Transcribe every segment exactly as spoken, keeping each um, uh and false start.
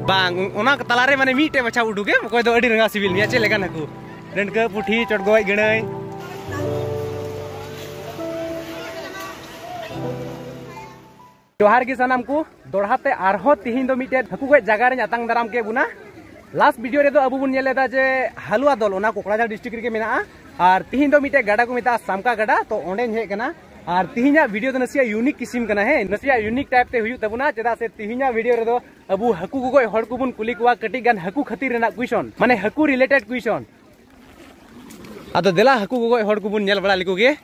ᱵᱟᱝ, ᱚᱱᱟ ᱛᱟᱞᱟᱨᱮ ᱢᱟᱱᱮ ᱢᱤᱫᱴᱮᱡ ᱵᱟᱪᱷᱟᱣ ᱩᱰᱩᱠᱮᱢ, ᱚᱠᱚᱭ ᱫᱚ ᱟᱹᱰᱤ ᱨᱟᱸᱜᱟᱣ ᱥᱤᱵᱤᱞ ᱢᱮᱭᱟ, ᱪᱮᱫ ᱞᱮᱠᱟᱱ ᱦᱟᱹᱠᱩ? ᱰᱟᱹᱲᱠᱟᱹ, ᱯᱩᱴᱷᱤ, ᱪᱚᱰᱜᱚᱡ, ᱜᱟᱹᱲᱟᱹᱭ᱾ ᱡᱚᱦᱟᱨ ᱜᱮ ᱥᱟᱱᱟᱢ ᱠᱚ, ᱫᱚᱲᱦᱟ ᱛᱮ ᱟᱨᱦᱚᱸ ᱛᱤᱦᱤᱧ ᱫᱚ ᱢᱤᱫᱴᱮᱡ ᱦᱟᱹᱠᱩ ᱜᱚᱡ ᱡᱟᱭᱜᱟ ᱨᱮᱧ ᱟᱛᱟᱝ ᱫᱟᱨᱟᱢ ᱠᱮᱫ ᱵᱚᱱᱟ᱾ ᱞᱟᱥᱴ ᱵᱷᱤᱰᱤᱭᱳ ᱨᱮᱫᱚ ᱟᱵᱚ ᱵᱚᱱ ᱧᱮᱞ ᱞᱮᱫᱟ ᱡᱮ ᱦᱟᱞᱩᱣᱟ ᱫᱚᱞ, ᱚᱱᱟ ᱠᱚᱠᱲᱟᱡᱷᱟᱲ ᱰᱤᱥᱴᱨᱤᱠᱴ ᱨᱮᱜᱮ ᱢᱮᱱᱟᱜᱼᱟ᱾ ᱟᱨ ᱛᱤᱦᱤᱧ ᱫᱚ ᱢᱤᱫᱴᱮᱡ ᱜᱟᱰᱟ ᱠᱚ ᱢᱮᱛᱟᱜᱼᱟ ᱥᱟᱢᱠᱟ ᱜᱟᱰᱟ, ᱛᱚ ᱚᱸᱰᱮᱧ ᱦᱮᱡ ᱟᱠᱟᱱᱟ᱾ ᱟᱨ ᱛᱤᱦᱤᱧᱟᱜ ᱵᱷᱤᱰᱤᱭᱳ ᱫᱚ ᱱᱟᱥᱮᱭᱟᱜ ᱤᱭᱩᱱᱤᱠ ᱠᱤᱥᱤᱢ ᱠᱟᱱᱟ, ᱦᱮᱸ, ᱱᱟᱥᱮᱭᱟᱜ ᱤᱭᱩᱱᱤᱠ ᱴᱟᱭᱤᱯ ᱛᱮ ᱦᱩᱭᱩᱜ ᱛᱟᱵᱚᱱᱟ, ᱪᱮᱫᱟᱜ ᱥᱮ ᱛᱤᱦᱤᱧᱟᱜ ᱵᱷᱤᱰᱤᱭᱳ ᱨᱮᱫᱚ ᱟᱵᱚ ᱦᱟᱹᱠᱩ ᱜᱚᱜᱚᱡ ᱦᱚᱲ ᱠᱚᱵᱚᱱ ᱠᱩᱞᱤ ᱠᱚᱣᱟ ᱠᱟᱹᱴᱤᱡ ᱜᱟᱱ ᱦᱟᱹᱠᱩ ᱠᱷᱟᱹᱛᱤᱨ ᱨᱮᱱᱟᱜ ᱠᱩᱭᱥᱚᱱ, ᱢᱟᱱᱮ ᱦᱟᱹᱠᱩ ᱨᱤᱞᱮᱴᱮᱰ ᱠᱩᱭᱥᱚᱱ᱾ ᱟᱫᱚ ᱫᱮᱞᱟ ᱦᱟᱹᱠᱩ ᱜᱚᱜᱚᱡ ᱦᱚᱲ ᱠᱚᱵᱚᱱ ᱧᱮᱞ ᱵᱟᱲᱟ ᱞᱮᱠᱚ ᱜᱮ᱾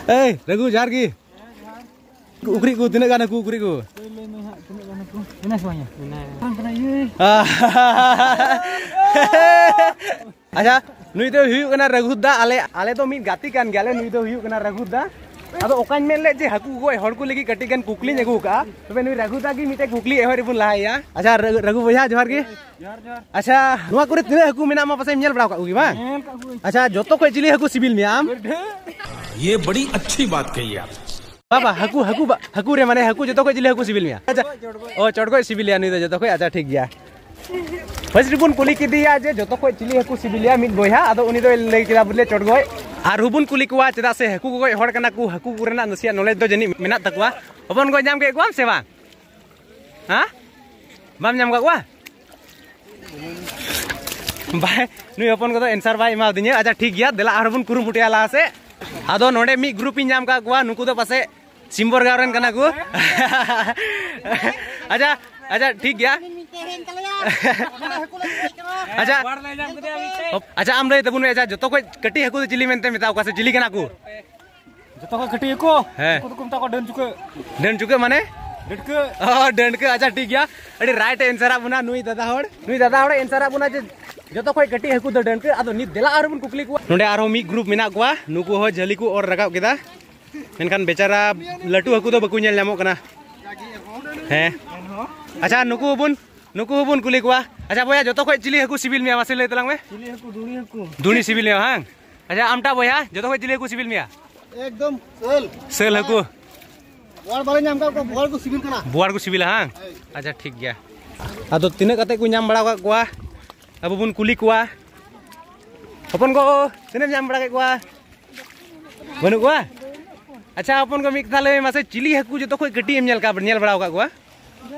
ᱮᱭ, ᱨᱟᱹᱜᱷᱩ, ᱡᱚᱦᱟᱨ ᱜᱮ᱾ ᱩᱠᱨᱤᱡ ᱠᱚ, ᱛᱤᱱᱟᱹᱜ ᱜᱟᱱ ᱦᱟᱹᱠᱩ ᱩᱠᱨᱤᱡ ᱠᱚ? ᱟᱪᱪᱷᱟ, ᱱᱩᱭ ᱫᱚ ᱦᱩᱭᱩᱜ ᱠᱟᱱᱟ ᱨᱟᱹᱜᱷᱩ ᱫᱟ᱾ ᱟᱞᱮ, ᱟᱞᱮ ᱫᱚ ᱢᱤᱫ ᱜᱟᱛᱮ ᱠᱟᱱ ᱜᱮᱭᱟᱞᱮ᱾ ᱱᱩᱭ ᱫᱚ ᱦᱩᱭᱩᱜ ᱠᱟᱱᱟ ᱨᱟᱹᱜᱷᱩ ᱫᱟ᱾ ᱟᱫᱚ ᱚᱠᱟᱧ ᱢᱮᱱ ᱞᱮᱫ ᱡᱮ ᱦᱟᱹᱠᱩ ᱜᱚᱡ ᱦᱚᱲ ᱠᱚ ᱞᱟᱹᱜᱤᱫ ᱠᱟᱹᱴᱤᱡ ᱜᱟᱱ ᱠᱩᱠᱞᱤᱧ ᱟᱹᱜᱩ ᱠᱟᱜᱼᱟ, ᱛᱚᱵᱮ ᱱᱩᱭ ᱨᱟᱹᱜᱷᱩ ᱫᱟ ᱜᱮ ᱢᱤᱫᱴᱮᱡ ᱠᱩᱠᱞᱤ ᱮᱦᱚᱵ ᱨᱮᱵᱚᱱ ᱞᱟᱦᱟᱭᱟ᱾ ᱟᱪᱪᱷᱟ, ᱨᱟᱹ-, ᱨᱟᱹᱜᱷᱩ ᱵᱚᱭᱦᱟ, ᱡᱚᱦᱟᱨ ᱜᱮ᱾ ᱡᱚᱦᱟᱨ, ᱡᱚᱦᱟᱨ᱾ ᱟᱪᱪᱷᱟ, ᱱᱚᱣᱟ ᱠᱚᱨᱮ ᱛᱤᱱᱟᱹᱜ ᱦᱟᱹᱠᱩ ᱢᱮᱱᱟᱜ ᱢᱟ ᱯᱟᱥᱮᱡ ᱮᱢ ᱧᱮᱞ ᱵᱟᱲᱟ ᱠᱟᱜ ᱠᱚᱜᱮ ᱵᱟᱝ? ᱧᱮᱞ ᱠᱟᱜ ᱠᱚᱜᱮ᱾ ᱟᱪᱪᱷᱟ, ᱡᱚᱛᱚ ᱠᱷᱚᱡ ᱪᱤᱞᱤ ᱦᱟᱹᱠᱩ ᱥᱤᱵᱤᱞ ᱢᱮᱭᱟ ᱟᱢ? ᱵᱟᱹᱰᱷᱟᱹ᱾ ᱵᱟᱵᱟ, ᱦᱟᱹᱠᱩ, ᱦᱟᱹᱠᱩ, ᱵᱟ-, ᱦᱟᱹᱠᱩ ᱨᱮ ᱢᱟᱱᱮ ᱦᱟᱹᱠᱩ ᱡᱚᱛᱚ ᱠᱷᱚᱡ ᱪᱤᱞᱤ ᱦᱟᱹᱠᱩ ᱥᱤᱵᱤᱞ ᱢᱮᱭᱟ? ᱟᱪᱪᱷᱟ᱾ ᱪᱚᱲᱜᱚᱡ, ᱪᱚᱲᱜᱚᱡ᱾ ᱚ, ᱪᱚᱲᱜᱚᱡ ᱥᱤᱵᱤᱞᱮᱭᱟ ᱱᱩᱭ ᱫᱚ ᱡᱚᱛᱚ ᱠᱷᱚᱡ᱾ ᱟᱪᱪᱷᱟ, ᱴᱷᱤᱠ ᱜᱮᱭᱟ᱾ ᱯᱷᱟᱥᱴ ᱨᱮᱵᱚᱱ ᱠᱩᱞᱤ ᱠᱮᱫᱮᱭᱟ ᱡᱮ ᱡᱚᱛᱚ ᱠᱷᱚᱡ ᱪᱤᱞᱤ ᱦᱟᱹᱠᱩ ᱥᱤᱵᱤᱞᱮᱭᱟ, ᱢᱤᱫ ᱵᱚᱭᱦᱟ, ᱟᱫᱚ ᱩᱱᱤ ᱫᱚᱭ ᱞᱟᱹᱭ ᱠᱮᱫᱟ ᱵᱚᱞᱮ ᱪᱚᱲᱜᱚᱡ᱾ ᱟᱨᱦᱚᱸ ᱵᱚᱱ ᱠᱩᱞᱤ ᱠᱚᱣᱟ, ᱪᱮᱫᱟᱜ ᱥᱮ ᱦᱟᱹᱠᱩ ᱜᱚᱜᱚᱡ ᱦᱚᱲ ᱠᱟᱱᱟ ᱠᱚ, ᱦᱟᱹᱠᱩ ᱠᱚᱨᱮᱱᱟᱜ ᱱᱟᱥᱮᱭᱟᱜ ᱱᱚᱞᱮᱡᱽ ᱫᱚ ᱡᱟᱹᱱᱤᱡ ᱢᱮᱱᱟᱜ ᱛᱟᱠᱚᱣᱟ᱾ ᱦᱚᱯᱚᱱ, ᱜᱚᱡ ᱧᱟᱢ ᱠᱮᱫ ᱠᱚᱣᱟᱢ ᱥᱮ ᱵᱟᱝ? ᱦᱮᱸ? ᱵᱟᱢ ᱧᱟᱢ ᱠᱟᱜ ᱠᱚᱣᱟ? ᱵᱟᱭ, ᱱᱩᱭ ᱦᱚᱯᱚᱱ ᱠᱚᱫᱚ ᱮᱱᱥᱟᱨ ᱵᱟᱭ ᱮᱢᱟᱣᱫᱤᱧᱟ᱾ ᱟᱪᱪᱷᱟ, ᱴᱷᱤᱠ ᱜᱮᱭᱟ, ᱫᱮᱞᱟ ᱟᱨᱦᱚᱸ ᱵᱚᱱ ᱠᱩᱨᱩᱢᱩᱴᱩᱭᱟ ᱞᱟᱦᱟ ᱥᱮᱫ᱾ ᱟᱫᱚ ᱱᱚᱰᱮ ᱢᱤᱫ ᱜᱨᱩᱯ ᱤᱧ ᱧᱟᱢ ᱠᱟᱜ ᱠᱚᱣᱟ, ᱱᱩᱠᱩ ᱫᱚ ᱯᱟᱥᱮᱡ ᱥᱤᱢᱵᱚᱨᱜᱟᱸᱣ ᱨᱮᱱ ᱠᱟᱱᱟ ᱠᱚ᱾ ᱟᱪᱪᱷᱟ, ᱟᱪᱪᱷᱟ, ᱴᱷᱤᱠ ᱜᱮᱭᱟ᱾ ᱟᱪᱪᱷᱟ, ᱟᱪᱪᱷᱟ, ᱟᱢ ᱞᱟᱹᱭ ᱛᱟᱵᱚᱱ ᱢᱮ, ᱟᱪᱪᱷᱟ, ᱡᱚᱛᱚ ᱠᱷᱚᱡ ᱠᱟᱹᱴᱤᱡ ᱦᱟᱹᱠᱩ ᱫᱚ ᱪᱤᱞᱤ ᱢᱮᱱᱛᱮ ᱢᱮᱛᱟ ᱠᱚᱣᱟ ᱥᱮ ᱪᱤᱞᱤ ᱠᱟᱱᱟ ᱠᱚ? ᱡᱚᱛᱚ ᱠᱷᱚᱡ ᱠᱟᱹᱴᱤᱡ ᱦᱟᱹᱠᱩ? ᱦᱮᱸ᱾ ᱩᱱᱠᱩ ᱫᱚᱠᱚ ᱢᱮᱛᱟ ᱠᱚᱣᱟ ᱰᱟᱹᱱ ᱪᱩᱠᱟᱹ᱾ ᱰᱟᱹᱱ ᱪᱩᱠᱟᱹ ᱢᱟᱱᱮ? ᱰᱟᱹᱴᱠᱟᱹ᱾ ᱚ, ᱰᱟᱹᱱᱠᱟᱹ᱾ ᱟᱪᱪᱷᱟ, ᱴᱷᱤᱠ ᱜᱮᱭᱟ᱾ ᱟᱹᱰᱤ ᱨᱟᱭᱤᱴ ᱮ ᱮᱱᱥᱟᱨᱟᱜ ᱵᱚᱱᱟ ᱱᱩᱭ ᱫᱟᱫᱟ ᱦᱚᱲ᱾ ᱱᱩᱭ ᱫᱟᱫᱟ ᱦᱚᱲᱮ ᱮᱱᱥᱟᱨᱟᱜ ᱵᱚᱱᱟ ᱡᱮ ᱡᱚᱛᱚ ᱠᱷᱚᱡ ᱠᱟᱹᱴᱤᱡ ᱦᱟᱹᱠᱩ ᱫᱚ ᱰᱟᱹᱱᱠᱟᱹ᱾ ᱟᱫᱚ ᱱᱤᱛ ᱫᱮᱞᱟ ᱟᱨᱦᱚᱸ ᱵᱚᱱ ᱠᱩᱠᱞᱤ ᱠᱚᱣᱟ᱾ ᱱᱚᱰᱮ ᱟᱨᱦᱚᱸ ᱢᱤᱫ ᱜᱨᱩᱯ ᱢᱮᱱᱟᱜ ᱠᱚᱣᱟ᱾ ᱱᱩᱠᱩ ᱦᱚᱸ ᱡᱷᱟᱹᱞᱤ ᱠᱚ ᱚᱨ ᱨᱟᱠᱟᱵ ᱠᱮᱫᱟ, ᱢᱮᱱᱠᱷᱟᱱ ᱵᱮᱪᱟᱨᱟ ᱞᱟᱹᱴᱩ ᱦᱟᱹᱠᱩ ᱫᱚ ᱵᱟᱠᱚ ᱧᱮᱞ ᱧᱟᱢᱚᱜ ᱠᱟᱱᱟ᱾ ᱦᱮᱸ᱾ ᱟᱪᱪᱷᱟ, ᱱᱩᱠᱩ ᱦᱚᱸᱵᱚᱱ, ᱱᱩᱠᱩ ᱦᱚᱸᱵᱚᱱ ᱠᱩᱞᱤ ᱠᱚᱣᱟ᱾ ᱟᱪᱪᱷᱟ ᱵᱚᱭᱦᱟ, ᱡᱚᱛᱚ ᱠᱷᱚᱡ ᱪᱤᱞᱤ ᱦᱟᱹᱠᱩ ᱥᱤᱵᱤᱞ ᱢᱮᱭᱟ? ᱢᱟᱥᱮ ᱞᱟᱹᱭ ᱛᱟᱞᱟᱝ ᱢᱮ᱾ ᱪᱤᱞᱤ ᱦᱟᱹᱠᱩ? ᱫᱩᱲᱤ ᱦᱟᱹᱠᱩ᱾ ᱫᱩᱲᱤ ᱥᱤᱵᱤᱞ ᱢᱮᱭᱟ ᱵᱟᱝ? ᱟᱪᱪᱷᱟ, ᱟᱢᱴᱟᱜ ᱵᱚᱭᱦᱟ, ᱡᱚᱛᱚ ᱠᱷᱚᱡ ᱪᱤᱞᱤ ᱦᱟᱹᱠᱩ ᱥᱤᱵᱤᱞ ᱢᱮᱭᱟ? ᱮᱠᱫᱚᱢ ᱥᱟᱹᱞ᱾ ᱥᱟᱹᱞ ᱦᱟᱹᱠᱩ? ᱵᱚᱣᱟᱲ ᱵᱟᱞᱮ ᱧᱟᱢ ᱠᱟᱜ ᱠᱚᱣᱟ, ᱵᱚᱣᱟᱲ ᱠᱚ ᱥᱤᱵᱤᱞ ᱠᱟᱱᱟ᱾ ᱵᱚᱣᱟᱲ ᱠᱚ ᱥᱤᱵᱤᱞᱟ ᱵᱟᱝ? ᱦᱳᱭ᱾ ᱟᱪᱪᱷᱟ, ᱴᱷᱤᱠ ᱜᱮᱭᱟ᱾ ᱟᱫᱚ ᱛᱤᱱᱟᱹᱜ ᱠᱟᱛᱮ ᱠᱚ ᱧᱟᱢ ᱵᱟᱲᱟ ᱟᱠᱟᱫ ᱠᱚᱣᱟ? ᱟᱵᱚ ᱵᱚᱱ ᱠᱩᱞᱤ ᱠᱚᱣᱟ᱾ ᱦᱚᱯᱚᱱ ᱜᱚ, ᱛᱤᱱᱟᱹᱜ ᱮᱢ ᱧᱟᱢ ᱵᱟᱲᱟ ᱠᱮᱫ ᱠᱚᱣᱟ? ᱵᱟᱹᱱᱩᱜ ᱠᱚᱣᱟ? ᱟᱪᱪᱷᱟ, ᱦᱚᱯᱚᱱ ᱜᱚ, ᱢᱤᱫ ᱠᱟᱛᱷᱟ ᱞᱟᱹᱭ ᱢᱮ ᱢᱟᱥᱮ, ᱪᱤᱞᱤ ᱦᱟᱹᱠᱩ ᱡᱚᱛᱚ ᱠᱷᱚᱡ ᱠᱟᱹᱴᱤᱡ ᱮᱢ ᱧᱮᱞ ᱠᱟᱜ, ᱧᱮᱞ ᱵᱟᱲᱟ ᱟᱠᱟᱫ ᱠᱚᱣᱟ?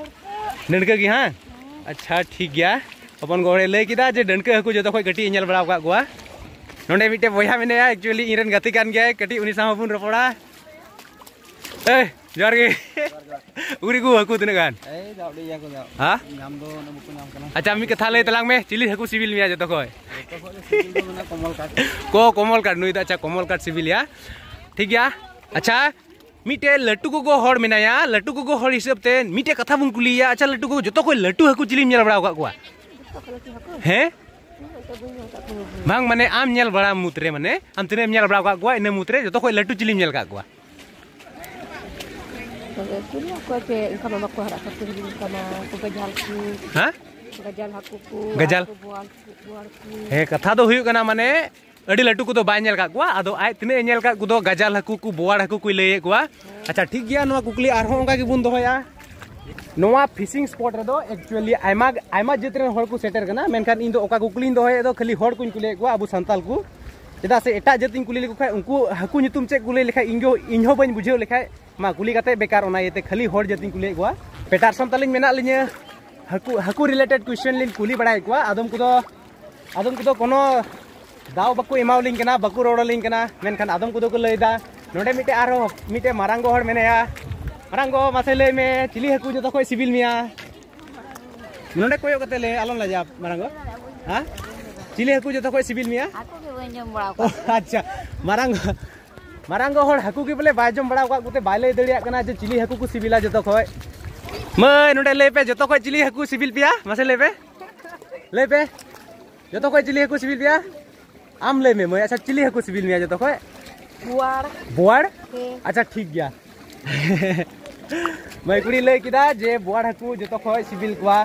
ᱰᱟᱹᱲᱠᱟᱹ ᱜᱮ, ᱦᱮᱸ? ᱟᱪᱪᱷᱟ, ᱴᱷᱤᱠ ᱜᱮᱭᱟ᱾ ᱦᱚᱯᱚᱱ ᱜᱚ ᱦᱚᱲᱮ ᱞᱟᱹᱭ ᱠᱮᱫᱟ ᱡᱮ ᱰᱟᱹᱲᱠᱟᱹ ᱦᱟᱹᱠᱩ ᱡᱚᱛᱚ ᱠᱷᱚᱡ ᱠᱟᱹᱴᱤᱡ ᱤᱧ ᱧᱮᱞ ᱵᱟᱲᱟ ᱟᱠᱟᱫ ᱠᱚᱣᱟ᱾ ᱱᱚᱰᱮ ᱢᱤᱫᱴᱮᱡ ᱵᱚᱭᱦᱟ ᱢᱮᱱᱟᱭᱟ, actually ᱤᱧ ᱨᱮᱱ ᱜᱟᱛᱮ ᱠᱟᱱ ᱜᱮᱭᱟᱭ, ᱠᱟᱹᱴᱤᱡ ᱩᱱᱤ ᱥᱟᱶ ᱦᱚᱸᱵᱚᱱ ᱨᱚᱯᱚᱲᱟ᱾ ᱮᱭ, ᱡᱚᱦᱟᱨ ᱜᱮ᱾ ᱩᱨᱤ ᱠᱚ ᱦᱟᱹᱠᱩ ᱛᱤᱱᱟᱹᱜ ᱜᱟᱱ? ᱮᱭ, ᱡᱟ ᱩᱰᱤᱡ ᱜᱮᱭᱟ ᱠᱚ, ᱡᱟ᱾ ᱦᱟ? ᱧᱟᱢ ᱫᱚ ᱩᱱᱟᱹᱜ ᱵᱟᱠᱚ ᱧᱟᱢ ᱠᱟᱱᱟ᱾ ᱟᱪᱪᱷᱟ, ᱢᱤᱫ ᱠᱟᱛᱷᱟ ᱞᱟᱹᱭ ᱛᱟᱞᱟᱝ ᱢᱮ, ᱪᱤᱞᱤ ᱦᱟᱹᱠᱩ ᱥᱤᱵᱤᱞ ᱢᱮᱭᱟ ᱡᱚᱛᱚ ᱠᱷᱚᱡ? ᱡᱚᱛᱚ ᱠᱷᱚᱡ ᱫᱚ ᱥᱤᱵᱤᱞ ᱫᱚ ᱢᱮᱱᱟᱜᱼᱟ ᱠᱚᱢᱚᱞ ᱠᱟᱴ᱾ ᱠᱚ, ᱠᱚᱢᱚᱞ ᱠᱟᱴ, ᱱᱩᱭ ᱫᱚ, ᱟᱪᱪᱷᱟ, ᱠᱚᱢᱚᱞ ᱠᱟᱴ ᱥᱤᱵᱤᱞ ᱭᱟ᱾ ᱴᱷᱤᱠ ᱜᱮᱭᱟ᱾ ᱟᱪᱪᱷᱟ, ᱢᱤᱫᱴᱮᱡ ᱞᱟᱹᱴᱩ ᱜᱚᱜᱚ ᱦᱚᱲ ᱢᱮᱱᱟᱭᱟ, ᱞᱟᱹᱴᱩ ᱜᱚᱜᱚ ᱦᱚᱲ ᱦᱤᱥᱟᱹᱵ ᱛᱮ ᱢᱤᱫᱴᱮᱡ ᱠᱟᱛᱷᱟ ᱵᱚᱱ ᱠᱩᱞᱤᱭᱮᱭᱟ᱾ ᱟᱪᱪᱷᱟ, ᱞᱟᱹᱴᱩ ᱜᱚᱜᱚ, ᱡᱚᱛᱚ ᱠᱷᱚᱡ ᱞᱟᱹᱴᱩ ᱦᱟᱹᱠᱩ ᱪᱤᱞᱤᱢ ᱧᱮᱞ ᱵᱟᱲᱟ ᱟᱠᱟᱫ ᱠᱚᱣᱟ? ᱦᱮᱸ? ᱵᱟᱝ, ᱢᱟᱱᱮ ᱟᱢ ᱧᱮᱞ ᱵᱟᱲᱟ ᱢᱩᱫᱽ ᱨᱮ, ᱢᱟᱱᱮ ᱟᱢ ᱛᱤᱱᱟᱹᱜ ᱮᱢ ᱧᱮᱞ ᱵᱟᱲᱟ ᱟᱠᱟᱫ ᱠᱚᱣᱟ, ᱤᱱᱟᱹ ᱢᱩᱫᱽ ᱨᱮ ᱡᱚᱛᱚ ᱠᱷᱚᱡ ᱞᱟᱹᱴᱩ ᱪᱤᱞᱤᱢ ᱧᱮᱞ ᱟᱠᱟᱫ ᱠᱚᱣᱟ? ᱛᱚᱵᱮ ᱠᱩᱞᱤ ᱠᱚᱣᱟ ᱯᱮ, ᱚᱱᱠᱟ ᱢᱟ ᱵᱟᱠᱚ ᱦᱟᱨᱟᱜ ᱠᱟᱱ ᱠᱚ, ᱚᱱᱠᱟ ᱢᱟ ᱠᱚ ᱜᱟᱡᱟᱞ ᱠᱚ, ᱦᱮᱸ? ᱜᱟᱡᱟᱞ ᱦᱟᱹᱠᱩ ᱠᱚ, ᱜᱟᱡᱟᱞ᱾ ᱟᱨ ᱠᱚ ᱵᱳᱣᱟᱲ ᱠᱚ, ᱵᱳᱣᱟᱲ ᱠᱚ᱾ ᱦᱮᱸ, ᱠᱟᱛᱷᱟ ᱫᱚ ᱦᱩᱭᱩᱜ ᱠᱟᱱᱟ, ᱢᱟᱱᱮ ᱟᱹᱰᱤ ᱞᱟᱹᱴᱩ ᱠᱚᱫᱚ ᱵᱟᱭ ᱧᱮᱞ ᱠᱟᱜ ᱠᱚᱣᱟ, ᱟᱫᱚ ᱟᱡ ᱛᱤᱱᱟᱹᱜ ᱮ ᱧᱮᱞ ᱠᱟᱜ ᱠᱚᱫᱚ ᱜᱟᱡᱟᱞ ᱦᱟᱹᱠᱩ ᱠᱚ, ᱵᱳᱣᱟᱲ ᱦᱟᱹᱠᱩ ᱠᱚᱭ ᱞᱟᱹᱭᱮᱫ ᱠᱚᱣᱟ᱾ ᱟᱪᱪᱷᱟ, ᱴᱷᱤᱠ ᱜᱮᱭᱟ, ᱱᱚᱣᱟ ᱠᱩᱠᱞᱤ ᱟᱨᱦᱚᱸ ᱚᱱᱠᱟ ᱜᱮᱵᱚᱱ ᱫᱚᱦᱚᱭᱟ᱾ ᱱᱚᱣᱟ fishing spot ᱨᱮᱫᱚ actually ᱟᱭᱢᱟ, ᱟᱭᱢᱟ ᱡᱟᱹᱛ ᱨᱮᱱ ᱦᱚᱲ ᱠᱚ ᱥᱮᱴᱮᱨ ᱠᱟᱱᱟ, ᱢᱮᱱᱠᱷᱟᱱ ᱤᱧ ᱫᱚ ᱚᱠᱟ ᱠᱩᱠᱞᱤᱧ ᱫᱚᱦᱚᱭᱮᱫ ᱫᱚ ᱠᱷᱟᱹᱞᱤ ᱦᱚᱲ ᱠᱚᱧ ᱠᱩᱞᱤᱭᱮᱫ ᱠᱚᱣᱟ, ᱟᱵᱚ ᱥᱟᱱᱛᱟᱞ ᱠᱚ᱾ ᱪᱮᱫᱟᱜ ᱥᱮ ᱮᱴᱟᱜ ᱡᱟᱹᱛᱤᱧ ᱠᱩᱞᱤ ᱞᱮᱠᱚ ᱠᱷᱟᱡ ᱩᱱᱠᱩ ᱦᱟᱹᱠᱩ ᱧᱩᱛᱩᱢ ᱪᱮᱫ ᱠᱚ ᱞᱟᱹᱭ ᱞᱮᱠᱷᱟᱡ ᱤᱧ ᱫᱚ, ᱤᱧ ᱦᱚᱸ ᱵᱟᱹᱧ ᱵᱩᱡᱷᱟᱹᱣ ᱞᱮᱠᱷᱟᱡ ᱢᱟ ᱠᱩᱞᱤ ᱠᱟᱛᱮ ᱵᱮᱠᱟᱨ, ᱚᱱᱟ ᱤᱭᱟᱹᱛᱮ ᱠᱷᱟᱹᱞᱤ ᱦᱚᱲ ᱡᱟᱹᱛᱤᱧ ᱠᱩᱞᱤᱭᱮᱫ ᱠᱚᱣᱟ᱾ ᱯᱮᱴᱟᱨᱥᱚᱱ ᱛᱟᱹᱞᱤᱧ ᱢᱮᱱᱟᱜ ᱞᱤᱧᱟᱹ, ᱦᱟᱹᱠᱩ, ᱦᱟᱹᱠᱩ related question ᱞᱤᱧ ᱠᱩᱞᱤ ᱵᱟᱲᱟᱭᱮᱫ ᱠᱚᱣᱟ᱾ ᱟᱫᱚᱢ ᱠᱚᱫᱚ, ᱟᱫᱚᱢ ᱠᱚᱫᱚ ᱠᱳᱱᱳ ᱫᱟᱣ ᱵᱟᱠᱚ ᱮᱢᱟᱣᱞᱤᱧ ᱠᱟᱱᱟ, ᱵᱟᱠᱚ ᱨᱚᱲ ᱟᱹᱞᱤᱧ ᱠᱟᱱᱟ᱾ ᱢᱮᱱᱠᱷᱟᱱ ᱟᱫᱚᱢ ᱠᱚᱫᱚ ᱠᱚ ᱞᱟᱹᱭᱫᱟ, ᱱᱚᱰᱮ ᱢᱤᱫᱴᱮᱡ ᱟᱨᱦᱚᱸ ᱢᱤᱫᱴᱮᱡ ᱢᱟᱨᱟᱝ ᱜᱚ ᱦᱚᱲ ᱢᱮᱱᱟᱭᱟ᱾ ᱢᱟᱨᱟᱝ ᱜᱚ, ᱢᱟᱥᱮ ᱞᱟᱹᱭ ᱢᱮ, ᱪᱤᱞᱤ ᱦᱟᱹᱠᱩ ᱡᱚᱛᱚ ᱠᱷᱚᱡ ᱥᱤᱵᱤᱞ ᱢᱮᱭᱟ? ᱱᱚᱰᱮ ᱠᱚᱭᱚᱜ ᱠᱟᱛᱮ ᱞᱟᱹᱭ, ᱟᱞᱚᱢ ᱞᱟᱡᱟᱜᱼᱟ ᱢᱟᱨᱟᱝ ᱜᱚ᱾ ᱦᱮᱸ? ᱪᱤᱞᱤ ᱦᱟᱹᱠᱩ ᱡᱚᱛᱚ ᱠᱷᱚᱡ ᱥᱤᱵᱤᱞ ᱢᱮᱭᱟ? ᱦᱟᱹᱠᱩ ᱜᱮ ᱵᱟᱹᱧ ᱡᱚᱢ ᱵᱟᱲᱟ ᱚ, ᱠᱚᱣᱟ᱾ ᱟᱪᱪᱷᱟ᱾ ᱢᱟᱨᱟᱝ ᱜᱚ, ᱢᱟᱨᱟᱝ ᱜᱚ ᱦᱚᱲ ᱦᱟᱹᱠᱩ ᱜᱮ ᱵᱚᱞᱮ ᱵᱟᱭ ᱡᱚᱢ ᱵᱟᱲᱟ ᱟᱠᱟᱫ ᱠᱚᱛᱮ ᱵᱟᱭ ᱞᱟᱹᱭ ᱫᱟᱲᱮᱭᱟᱜ ᱠᱟᱱᱟ ᱡᱮ ᱪᱤᱞᱤ ᱦᱟᱹᱠᱩ ᱠᱚ ᱥᱤᱵᱤᱞᱟ ᱡᱚᱛᱚ ᱠᱷᱚᱡ᱾ ᱢᱟᱹᱭ, ᱱᱚᱰᱮ ᱞᱟᱹᱭ ᱯᱮ, ᱡᱚᱛᱚ ᱠᱷᱚᱡ ᱪᱤᱞᱤ ᱦᱟᱹᱠᱩ ᱥᱤᱵᱤᱞ ᱯᱮᱭᱟ? ᱢᱟᱥᱮ ᱞᱟᱹᱭ ᱯᱮ, ᱞᱟᱹᱭ ᱯᱮ, ᱡᱚᱛᱚ ᱠᱷᱚᱡ ᱪᱤᱞᱤ ᱦᱟᱹᱠᱩ ᱥᱤᱵᱤᱞ ᱯᱮᱭᱟ? ᱟᱢ ᱞᱟᱹᱭ ᱢᱮ ᱢᱟᱹᱭ, ᱟᱪᱪᱷᱟ, ᱪᱤᱞᱤ ᱦᱟᱹᱠᱩ ᱥᱤᱵᱤᱞ ᱢᱮᱭᱟ ᱡᱚᱛᱚ ᱠᱷᱚᱡ? ᱵᱳᱣᱟᱲ᱾ ᱵᱳᱣᱟᱲ? ᱦᱮᱸ᱾ ᱟᱪᱪᱷᱟ, ᱴᱷᱤᱠ ᱜᱮᱭᱟ᱾ ᱢᱟᱹᱭ ᱠᱩᱲᱤ ᱞᱟᱹᱭ ᱠᱮᱫᱟ ᱡᱮ ᱵᱳᱣᱟᱲ ᱦᱟᱹᱠᱩ ᱡᱚᱛᱚ ᱠᱷᱚᱡ ᱥᱤᱵᱤᱞ ᱠᱚᱣᱟ᱾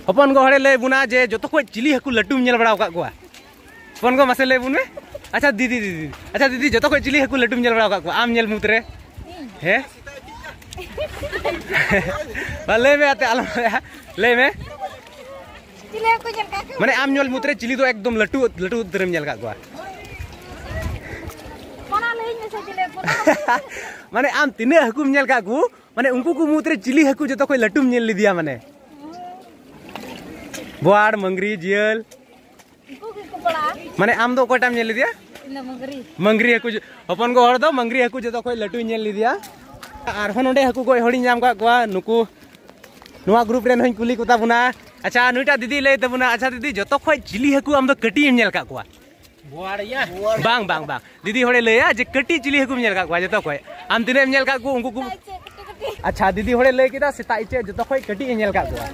ᱦᱚᱯᱚᱱ ᱜᱚ ᱦᱚᱲᱮ ᱞᱟᱹᱭ ᱵᱚᱱᱟ ᱡᱮ ᱡᱚᱛᱚ ᱠᱷᱚᱡ ᱪᱤᱞᱤ ᱦᱟᱹᱠᱩ ᱞᱟᱹᱴᱩᱢ ᱧᱮᱞ ᱵᱟᱲᱟ ᱟᱠᱟᱫ ᱠᱚᱣᱟ? ᱦᱚᱯᱚᱱ ᱜᱚ ᱢᱟᱥᱮ ᱞᱟᱹᱭ ᱵᱚᱱ ᱢᱮ᱾ ᱟᱪᱪᱷᱟ ᱫᱤᱫᱤ, ᱫᱤᱫᱤ, ᱟᱪᱪᱷᱟ ᱫᱤᱫᱤ, ᱡᱚᱛᱚ ᱠᱷᱚᱡ ᱪᱤᱞᱤ ᱦᱟᱹᱠᱩ ᱞᱟᱹᱴᱩᱢ ᱧᱮᱞ ᱵᱟᱲᱟ ᱟᱠᱟᱫ ᱠᱚᱣᱟ ᱟᱢ ᱧᱮᱞ ᱢᱩᱫᱽ ᱨᱮ? ᱦᱮᱸ? ᱵᱟ, ᱞᱟᱹᱭ ᱢᱮ ᱟᱛᱮ, ᱟᱞᱚᱢ ᱞᱟᱹᱭᱟ᱾ ᱞᱟᱹᱭ ᱢᱮ᱾ ᱪᱤᱞᱤ ᱦᱟᱹᱠᱩ ᱧᱮᱞ ᱠᱟᱜ ᱠᱚᱣᱟ? ᱢᱟᱱᱮ ᱟᱢ ᱧᱮᱞ ᱢᱩᱫᱽ ᱨᱮ ᱪᱤᱞᱤ ᱫᱚ ᱮᱠᱫᱚᱢ ᱞᱟᱹᱴᱩ, ᱞᱟᱹᱴᱩ ᱩᱛᱟᱹᱨᱮᱢ ᱧᱮᱞ ᱠᱟᱜ ᱠᱚᱣᱟ? ᱚᱱᱟ ᱞᱟᱹᱭᱟᱹᱧ ᱢᱮᱥᱮ ᱪᱤᱞᱤ ᱦᱟᱹᱠᱩ? ᱢᱟᱱᱮ ᱟᱢ ᱛᱤᱱᱟᱹᱜ ᱦᱟᱹᱠᱩᱢ ᱧᱮᱞ ᱠᱟᱜ ᱠᱚ, ᱢᱟᱱᱮ ᱩᱱᱠᱩ ᱠᱚ ᱢᱩᱫᱽ ᱨᱮ ᱪᱤᱞᱤ ᱦᱟᱹᱠᱩ ᱡᱚᱛᱚ ᱠᱷᱚᱡ ᱞᱟᱹᱴᱩᱢ ᱧᱮᱞ ᱞᱮᱫᱮᱭᱟ? ᱢᱟᱱᱮ ᱵᱳᱣᱟᱲ, ᱢᱟᱹᱝᱜᱽᱨᱤ, ᱡᱤᱭᱟᱹᱞ᱾ ᱩᱱᱠᱩ ᱜᱮᱠᱚ ᱯᱟᱲᱟᱜᱼᱟ᱾ ᱢᱟᱱᱮ ᱟᱢ ᱫᱚ ᱚᱠᱚᱭᱴᱟᱢ ᱧᱮᱞ ᱞᱮᱫᱮᱭᱟ? ᱤᱧ ᱫᱚ ᱢᱟᱹᱝᱜᱽᱨᱤ᱾ ᱢᱟᱹᱝᱜᱽᱨᱤ ᱦᱟᱹᱠᱩ ᱡᱚ-, ᱦᱚᱯᱚᱱ ᱜᱚ ᱦᱚᱲ ᱫᱚ ᱢᱟᱹᱝᱜᱽᱨᱤ ᱦᱟᱹᱠᱩ ᱡᱚᱛᱚ ᱠᱷᱚᱡ ᱞᱟᱹᱴᱩᱧ ᱧᱮᱞ ᱞᱮᱫᱮᱭᱟ᱾ ᱟᱨᱦᱚᱸ ᱱᱚᱰᱮ ᱦᱟᱹᱠᱩ ᱜᱚᱡ ᱦᱚᱲᱤᱧ ᱧᱟᱢ ᱠᱟᱜ ᱠᱚᱣᱟ, ᱱᱩᱠᱩ ᱱᱚᱣᱟ group ᱨᱮᱱ ᱦᱚᱸᱧ ᱠᱩᱞᱤ ᱠᱚᱛᱟ ᱵᱚᱱᱟ᱾ ᱟᱪᱪᱷᱟ, ᱱᱩᱭᱴᱟᱜ ᱫᱤᱫᱤ ᱞᱟᱹᱭ ᱛᱟᱵᱚᱱᱟ, ᱟᱪᱪᱷᱟ ᱫᱤᱫᱤ, ᱡᱚᱛᱚ ᱠᱷᱚᱡ ᱪᱤᱞᱤ ᱦᱟᱹᱠᱩ ᱟᱢ ᱫᱚ ᱠᱟᱹᱴᱤᱡ ᱮᱢ ᱧᱮᱞ ᱠᱟᱜ ᱠᱚᱣᱟ? ᱵᱳᱣᱟᱲ ᱭᱟ᱾ ᱵᱟᱝ, ᱵᱟᱝ, ᱵᱟᱝ᱾ ᱫᱤᱫᱤ ᱦᱚᱲᱮ ᱞᱟᱹᱭᱟ ᱡᱮ ᱠᱟᱹᱴᱤᱡ ᱪᱤᱞᱤ ᱦᱟᱹᱠᱩᱢ ᱧᱮᱞ ᱠᱟᱜ ᱠᱚᱣᱟ ᱡᱚᱛᱚ ᱠᱷᱚᱡ? ᱟᱢ ᱛᱤᱱᱟᱹᱜ ᱮᱢ ᱧᱮᱞ ᱠᱟᱜ ᱠᱚ ᱩᱱᱠᱩ ᱠᱚ? ᱟᱪᱪᱷᱟ, ᱫᱤᱫᱤ ᱦᱚᱲᱮ ᱞᱟᱹᱭ ᱠᱮᱫᱟ ᱥᱮᱛᱟᱜ ᱤᱪᱟᱹᱜ ᱡᱚᱛᱚ ᱠᱷᱚᱡ ᱠᱟᱹᱴᱤᱡ ᱮ ᱧᱮᱞ ᱠᱟᱜ ᱠᱚᱣᱟ᱾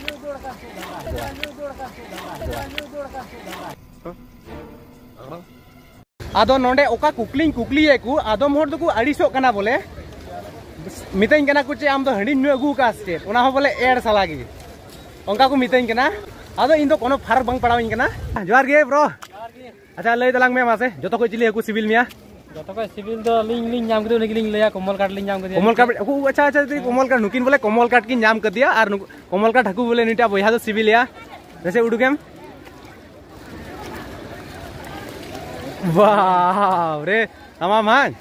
ᱟᱫᱚ ᱱᱚᱰᱮ ᱚᱠᱟ ᱠᱩᱠᱞᱤᱧ ᱠᱩᱠᱞᱤᱭᱮᱫ ᱠᱚ, ᱟᱫᱚᱢ ᱦᱚᱲ ᱫᱚᱠᱚ ᱟᱹᱲᱤᱥᱚᱜ ᱠᱟᱱᱟ ᱵᱚᱞᱮ, ᱢᱤᱛᱟᱹᱧ ᱠᱟᱱᱟ ᱠᱚ ᱪᱮᱫ ᱟᱢ ᱫᱚ ᱦᱟᱺᱰᱤᱢ ᱧᱩ ᱟᱹᱜᱩ ᱟᱠᱟᱫᱼᱟ ᱥᱮ ᱪᱮᱫ? ᱚᱱᱟ ᱦᱚᱸ ᱵᱚᱞᱮ ᱮᱲ ᱥᱟᱞᱟ ᱜᱮ ᱚᱱᱠᱟ ᱠᱚ ᱢᱤᱛᱟᱹᱧ ᱠᱟᱱᱟ᱾ ᱟᱫᱚ ᱤᱧ ᱫᱚ ᱠᱳᱱᱳ ᱯᱷᱟᱨᱟᱠ ᱵᱟᱝ ᱯᱟᱲᱟᱣᱟᱹᱧ ᱠᱟᱱᱟ᱾ ᱡᱚᱦᱟᱨ ᱜᱮ bro᱾ ᱟᱪᱪᱷᱟ, ᱞᱟᱹᱭ ᱛᱟᱞᱟᱝ ᱢᱮ ᱢᱟᱥᱮ, ᱡᱚᱛᱚ ᱠᱷᱚᱡ ᱪᱤᱞᱤ ᱦᱟᱹᱠᱩ ᱥᱤᱵᱤᱞ ᱢᱮᱭᱟ? ᱡᱚᱛᱚ ᱠᱷᱚᱡ ᱥᱤᱵᱤᱞ ᱫᱚ ᱟᱹᱞᱤᱧ ᱞᱤᱧ ᱧᱟᱢ ᱠᱮᱫᱮ, ᱩᱱᱤ ᱜᱮᱞᱤᱧ ᱞᱟᱹᱭᱟ, ᱠᱚᱢᱚᱞ ᱠᱟᱴ ᱞᱤᱧ ᱧᱟᱢ ᱠᱮᱫᱮᱭᱟ᱾ ᱠᱚᱢᱚᱞ ᱠᱟᱴ, ᱟᱪᱪᱷᱟ, ᱟᱪᱪᱷᱟ, ᱠᱚᱢᱚᱞ ᱠᱟᱴ, ᱱᱩᱠᱤᱱ ᱵᱚᱞᱮ ᱠᱚᱢᱚᱞ ᱠᱟᱴ ᱠᱤᱱ ᱧᱟᱢ ᱠᱮᱫᱮᱭᱟ, ᱟᱨ ᱱᱩᱠᱩ ᱠᱚᱢᱚᱞ ᱠᱟᱴ ᱦᱟᱹᱠᱩ ᱵᱚᱞᱮ ᱱᱩᱭᱴᱟᱜ ᱵᱚᱭᱦᱟ ᱫᱚ ᱥᱤᱵᱤᱞᱮᱭᱟ᱾ ᱡᱮᱭᱥᱮ ᱩᱰᱩᱠᱮᱢ᱾ ᱵᱟᱵ ᱨᱮ, ᱛᱟᱢᱟᱢ ᱦᱟᱝ?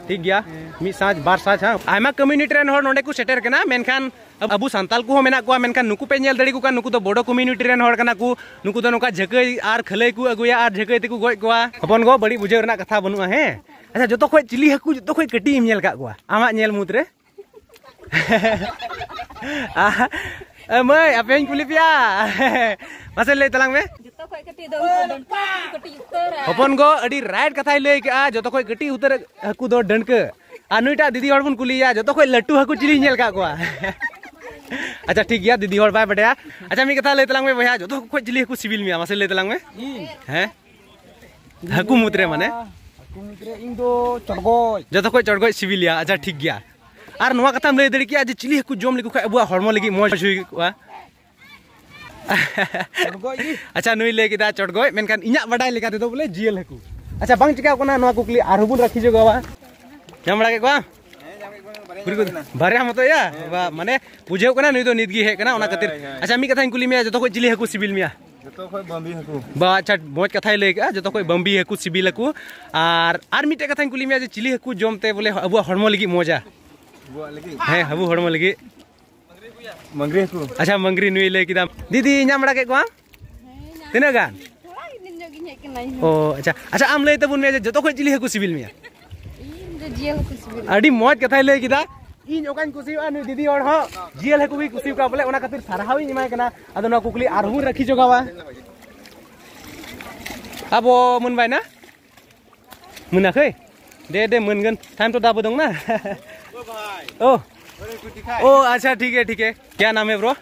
ᱴᱷᱤᱠ ᱜᱮᱭᱟ, ᱢᱤᱫ ᱥᱟᱡᱽ, ᱵᱟᱨ ᱥᱟᱡᱽ ᱦᱟᱝ? ᱟᱭᱢᱟ community ᱨᱮᱱ ᱦᱚᱲ ᱱᱚᱰᱮ ᱠᱚ ᱥᱮᱴᱮᱨ ᱠᱟᱱᱟ, ᱢᱮᱱᱠᱷᱟᱱ ᱟᱵᱚ ᱥᱟᱱᱛᱟᱞ ᱠᱚᱦᱚᱸ ᱢᱮᱱᱟᱜ ᱠᱚᱣᱟ, ᱢᱮᱱᱠᱷᱟᱱ ᱱᱩᱠᱩ ᱯᱮ ᱧᱮᱞ ᱫᱟᱲᱮ ᱠᱚ ᱠᱟᱱ, ᱱᱩᱠᱩ ᱫᱚ ᱵᱚᱰᱚ community ᱨᱮᱱ ᱦᱚᱲ ᱠᱟᱱᱟ ᱠᱚ᱾ ᱱᱩᱠᱩ ᱫᱚ ᱱᱚᱝᱠᱟ ᱡᱷᱟᱹᱠᱟᱹᱭ ᱟᱨ ᱠᱷᱟᱹᱞᱟᱹᱭ ᱠᱚ ᱟᱹᱜᱩᱭᱟ ᱟᱨ ᱡᱷᱟᱹᱠᱟᱹᱭ ᱛᱮᱠᱚ ᱜᱚᱡ ᱠᱚᱣᱟ᱾ ᱦᱚᱯᱚᱱ ᱜᱚ, ᱵᱟᱹᱲᱤᱡ ᱵᱩᱡᱷᱟᱹᱣ ᱨᱮᱱᱟᱜ ᱠᱟᱛᱷᱟ ᱵᱟᱹᱱᱩᱜᱼᱟ, ᱦᱮᱸ? ᱟᱪᱪᱷᱟ, ᱡᱚᱛᱚ ᱠᱷᱚᱡ ᱪᱤᱞᱤ ᱦᱟᱹᱠᱩ ᱡᱚᱛᱚ ᱠᱷᱚᱡ ᱠᱟᱹᱴᱤᱡ ᱮᱢ ᱧᱮᱞ ᱠᱟᱜ ᱠᱚᱣᱟ ᱟᱢᱟᱜ ᱧᱮᱞ ᱢᱩᱫᱽ ᱨᱮ? ᱟᱦ, ᱮ ᱢᱟᱹᱭ, ᱟᱯᱮ ᱦᱚᱸᱧ ᱠᱩᱞᱤ ᱯᱮᱭᱟ᱾ ᱢᱟᱥᱮ ᱞᱟᱹᱭ ᱛᱟᱞᱟᱝ ᱢᱮ᱾ ᱡᱚᱛᱚ ᱠᱷᱚᱡ ᱠᱟᱹᱴᱤᱡ ᱫᱚ ᱩᱱᱠᱩ ᱰᱟᱹᱱᱠᱟᱹ ᱠᱚ ᱠᱟᱹᱴᱤᱡ ᱩᱛᱟᱹᱨᱟ᱾ ᱦᱚᱯᱚᱱ ᱜᱚ ᱟᱹᱰᱤ right ᱠᱟᱛᱷᱟᱭ ᱞᱟᱹᱭ ᱠᱮᱜᱼᱟ, ᱡᱚᱛᱚ ᱠᱷᱚᱡ ᱠᱟᱹᱴᱤᱡ ᱩᱛᱟᱹᱨ ᱦᱟᱹᱠᱩ ᱫᱚ ᱰᱟᱹᱱᱠᱟᱹ᱾ ᱟᱨ ᱱᱩᱭᱴᱟᱜ ᱫᱤᱫᱤ ᱦᱚᱲ ᱵᱚᱱ ᱠᱩᱞᱤᱭᱮᱭᱟ, ᱡᱚᱛᱚ ᱠᱷᱚᱡ ᱞᱟᱹᱴᱩ ᱦᱟᱹᱠᱩ ᱪᱤᱞᱤᱧ ᱧᱮᱞ ᱠᱟᱜ ᱠᱚᱣᱟ? ᱟᱪᱪᱷᱟ, ᱴᱷᱤᱠ ᱜᱮᱭᱟ, ᱫᱤᱫᱤ ᱦᱚᱲ ᱵᱟᱭ ᱵᱟᱰᱟᱭᱟ᱾ ᱟᱪᱪᱷᱟ, ᱢᱤᱫ ᱠᱟᱛᱷᱟ ᱞᱟᱹᱭ ᱛᱟᱞᱟᱝ ᱢᱮ ᱵᱚᱭᱦᱟ, ᱡᱚᱛᱚ ᱠᱷᱚᱡ ᱪᱤᱞᱤ ᱦᱟᱹᱠᱩ ᱥᱤᱵᱤᱞ ᱢᱮᱭᱟ? ᱢᱟᱥᱮ ᱞᱟᱹᱭ ᱛᱟᱞᱟᱝ ᱢᱮ᱾ ᱤᱧ? ᱦᱮᱸ? ᱤᱧ ᱦᱟᱹᱠᱩ ᱢᱩᱫᱽ ᱨᱮ ᱢᱟᱱᱮ? ᱦᱟᱹᱠᱩ ᱢᱩᱫᱽ ᱨᱮ ᱤᱧ ᱫᱚ ᱪᱚᱲᱜᱚᱡ᱾ ᱡᱚᱛᱚ ᱠᱷᱚᱡ ᱪᱚᱲᱜᱚᱡ ᱥᱤᱵᱤᱞᱮᱭᱟ᱾ ᱟᱪᱪᱷᱟ, ᱴᱷᱤᱠ ᱜᱮᱭᱟ᱾ ᱟᱨ ᱱᱚᱣᱟ ᱠᱟᱛᱷᱟᱢ ᱞᱟᱹᱭ ᱫᱟᱲᱮ ᱠᱮᱭᱟ ᱡᱮ ᱪᱤᱞᱤ ᱦᱟᱹᱠᱩ ᱡᱚᱢ ᱞᱮᱠᱚ ᱠᱷᱟᱱ ᱟᱵᱚᱣᱟᱜ ᱦᱚᱲᱢᱚ ᱞᱟᱹᱜᱤᱫ ᱢᱚᱡᱽ ᱦᱩᱭ ᱠᱚᱜᱼᱟ? ᱟᱪᱪᱷᱟ, ᱱᱩᱭ ᱞᱟᱹᱭ ᱠᱮᱫᱟ ᱪᱚᱰᱜᱚᱡ, ᱢᱮᱱᱠᱷᱟᱱ ᱤᱧᱟᱹᱜ ᱵᱟᱰᱟᱭ ᱞᱮᱠᱟ ᱛᱮᱫᱚ ᱵᱚᱞᱮ ᱡᱤᱭᱟᱹᱞ ᱦᱟᱹᱠᱩ᱾ ᱟᱪᱪᱷᱟ, ᱵᱟᱝ ᱪᱤᱠᱟᱹᱜ ᱠᱟᱱᱟ, ᱱᱚᱣᱟ ᱠᱩᱠᱞᱤ ᱟᱨᱦᱚᱸ ᱵᱚᱱ ᱨᱟᱹᱠᱷᱤ ᱡᱚᱜᱟᱣᱟ᱾ ᱧᱟᱢ ᱵᱟᱲᱟ ᱠᱮᱫ ᱠᱚᱣᱟ? ᱵᱟᱨᱭᱟ ᱢᱚᱛᱚ ᱭᱟ? ᱵᱟ, ᱢᱟᱱᱮ ᱵᱩᱡᱷᱟᱹᱣ ᱠᱟᱱᱟ ᱱᱩᱭ ᱫᱚ ᱱᱤᱛ ᱜᱮ ᱦᱮᱡ ᱠᱟᱱᱟ, ᱚᱱᱟ ᱠᱷᱟᱹᱛᱤᱨ᱾ ᱦᱳᱭ, ᱦᱳᱭ᱾ ᱟᱪᱪᱷᱟ, ᱢᱤᱫ ᱠᱟᱛᱷᱟᱧ ᱠᱩᱞᱤ ᱢᱮᱭᱟ, ᱡᱚᱛᱚ ᱠᱷᱚᱡ ᱪᱤᱞᱤ ᱦᱟᱹᱠᱩ ᱥᱤᱵᱤᱞ ᱢᱮᱭᱟ? ᱡᱚᱛᱚ ᱠᱷᱚᱡ ᱵᱟᱹᱢᱵᱤ ᱦᱟᱹᱠᱩ᱾ ᱵᱟ, ᱟᱪᱪᱷᱟ, ᱢᱚᱡᱽ ᱠᱟᱛᱷᱟᱭ ᱞᱟᱹᱭ ᱠᱮᱜᱼᱟ, ᱡᱚᱛᱚ ᱠᱷᱚᱡ ᱵᱟᱹᱢᱵᱤ ᱦᱟᱹᱠᱩ ᱥᱤᱵᱤᱞ ᱟᱠᱚ᱾ ᱟᱨ, ᱟᱨ ᱢᱤᱫᱴᱮᱡ ᱠᱟᱛᱷᱟᱧ ᱠᱩᱞᱤ ᱢᱮᱭᱟ ᱡᱮ ᱪᱤᱞᱤ ᱦᱟᱹᱠᱩ ᱡᱚᱢ ᱛᱮ ᱵᱚᱞᱮ ᱟᱵᱚᱣᱟᱜ ᱦᱚᱲᱢᱚ ᱞᱟᱹᱜᱤᱫ ᱢᱚᱡᱟ? ᱟᱵᱚᱣᱟᱜ ᱞᱟᱹᱜᱤᱫ? ᱦᱮᱸ, ᱟᱵᱚ ᱦᱚᱲᱢᱚ ᱞᱟᱹᱜᱤᱫ᱾ ᱢᱟᱹᱜᱽᱨᱤ ᱦᱟᱹᱠᱩ᱾ ᱟᱪᱪᱷᱟ, ᱢᱟᱹᱜᱽᱨᱤ ᱱᱩᱭ ᱞᱟᱹᱭ ᱠᱮᱫᱟ᱾ ᱫᱤᱫᱤ, ᱧᱟᱢ ᱵᱟᱲᱟ ᱠᱮᱫ ᱠᱚᱣᱟᱢ? ᱦᱮᱸ, ᱧᱟᱢ ᱛᱤᱱᱟᱹᱜ ᱜᱟᱱ? ᱛᱷᱚᱲᱟ ᱜᱤᱧ ᱧᱚᱜ ᱜᱤᱧ ᱦᱮᱡ ᱠᱟᱱᱟ ᱤᱧ ᱦᱚᱸ᱾ ᱚ, ᱟᱪᱪᱷᱟ, ᱟᱪᱪᱷᱟ, ᱟᱢ ᱞᱟᱹᱭ ᱛᱟᱵᱚᱱ ᱢᱮ ᱡᱮ ᱡᱚᱛᱚ ᱠᱷᱚᱡ ᱪᱤᱞᱤ ᱦᱟᱹᱠᱩ ᱥᱤᱵᱤᱞ ᱢᱮᱭᱟ? ᱤᱧ ᱫᱚ ᱡᱤᱭᱟᱹᱞ ᱦᱟᱹᱠᱩ ᱥᱤᱵᱤᱞ᱾ ᱟᱹᱰᱤ ᱢᱚᱡᱽ ᱠᱟᱛᱷᱟᱭ ᱞᱟᱹᱭ ᱠᱮᱫᱟ᱾ ᱤᱧ ᱚᱠᱟᱧ ᱠᱩᱥᱤᱭᱟᱜᱼᱟ, ᱱᱩᱭ ᱫᱤᱫᱤ ᱦᱚᱲ ᱦᱚᱸ ᱡᱤᱭᱟᱹᱞ ᱦᱟᱹᱠᱩ ᱜᱮᱭ ᱠᱩᱥᱤᱭᱟᱠᱚᱣᱟ, ᱵᱚᱞᱮ ᱚᱱᱟ ᱠᱷᱟᱹᱛᱤᱨ ᱥᱟᱨᱦᱟᱣ ᱤᱧ ᱮᱢᱟᱭ ᱠᱟᱱᱟ᱾ ᱟᱫᱚ ᱱᱚᱣᱟ ᱠᱩᱠᱞᱤ ᱟᱨᱦᱚᱸ ᱵᱚᱱ ᱨᱟᱹᱠᱷᱤ ᱡᱚᱜᱟᱣᱟ᱾ ᱟᱵᱚ ᱢᱟᱹᱱ ᱵᱟᱭᱱᱟ? ᱢᱟᱹᱱᱟ ᱠᱷᱟᱹᱭ? ᱫᱮ, ᱫᱮ, ᱢᱟᱹᱱ ᱜᱟᱱ᱾ ᱴᱟᱭᱤᱢ ᱛᱚ ᱫᱟᱵᱚ ᱫᱚᱝ ᱱᱟ᱾ ᱳ, ᱳ, ᱟᱪᱪᱷᱟ, ᱴᱷᱤᱠ ᱜᱮᱭᱟ, ᱴᱷᱤᱠ ᱜᱮᱭᱟ᱾ ᱠᱭᱟ ᱱᱟᱢ ᱦᱮ, ᱵᱨᱳ?